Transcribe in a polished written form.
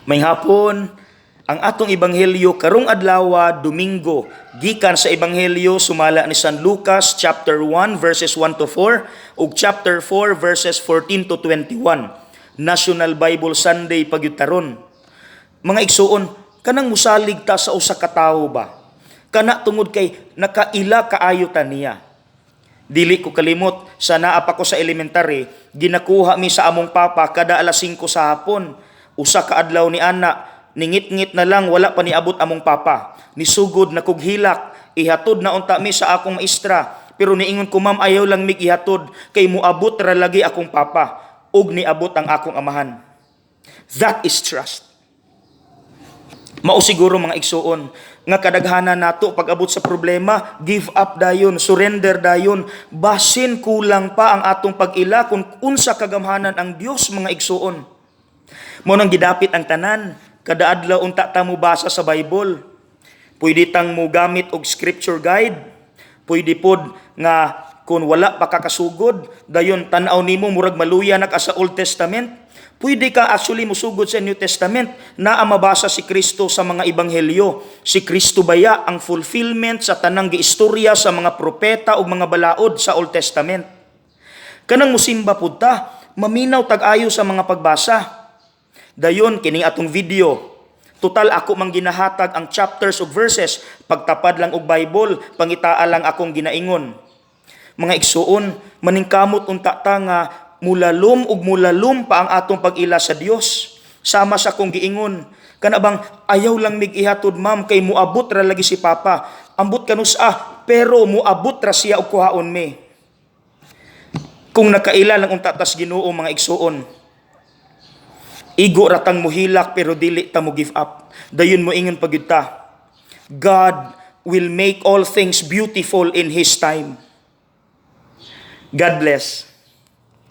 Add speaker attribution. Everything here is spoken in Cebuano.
Speaker 1: Maayong hapon, ang atong ebanghelyo karong adlaw, Domingo, gikan sa Ebanghelyo sumala ni San Lucas, chapter 1 verses 1 to 4 ug chapter 4 verses 14 to 21. National Bible Sunday pa gyud karon. Mga igsuon, kanang musalig ta sa usa ka tawo ba? Kana tungod kay nakaila kaayo ta niya. Dili ko kalimot sa naa pa ko sa elementary, ginakuha mi sa among papa kada alas 5 sa hapon. Usa ka adlaw ni ana, ningit-ngit na lang, wala pa niabot among papa. Nisugod na kog hilak, ihatod na unta mi sa akong maestra. Pero niingon ko, "Ma'am, ayaw lang mig ihatod kay muabot ra lagi akong papa." Ug niabot ang akong amahan. That is trust. Mao siguro, mga igsuon, nga kadaghanan nato, pag abot sa problema, give up dayon, surrender dayon. Basin kulang pa ang atong pag-ila kung unsa kagamhanan ang Dios, mga igsuon. Mao nang gidapit ang tanan, kada adlaw unta ta mo basa sa Bible. Pwede tang mo gamit og scripture guide. Pwede pod nga kung wala pa kakasugod, dayon tan-aw nimo murag maluya na ka sa Old Testament. Pwede ka actually musugod sa New Testament na mabasa si Kristo sa mga ebanghelyo. Si Kristo baya ang fulfillment sa tanang giistorya sa mga propeta ug mga balaod sa Old Testament. Kanang musimba pud ta, maminaw tag-ayo sa mga pagbasa. Dayon kining atong video. Total ako mang ginahatag ang chapters ug verses, pagtapad lang og Bible, pangitaa lang akong ginaingon. Mga igsuon, maningkamot unta ta nga mulalom ug mulalom pa ang atong pag-ila sa Dios. Sama sa akong giingon, kana bang ayaw lang mig ihatod, ma'am, kay muabot ra lagi si papa. Ambot kanus-a, pero muabot ra siya og kuhaon mi. Kung nakaila lang unta tas Ginoo, mga igsuon, igo ra tang muhilak pero dili ta mo give up. Dayon mo ingon pa gyud ta. God will make all things beautiful in His time. God bless.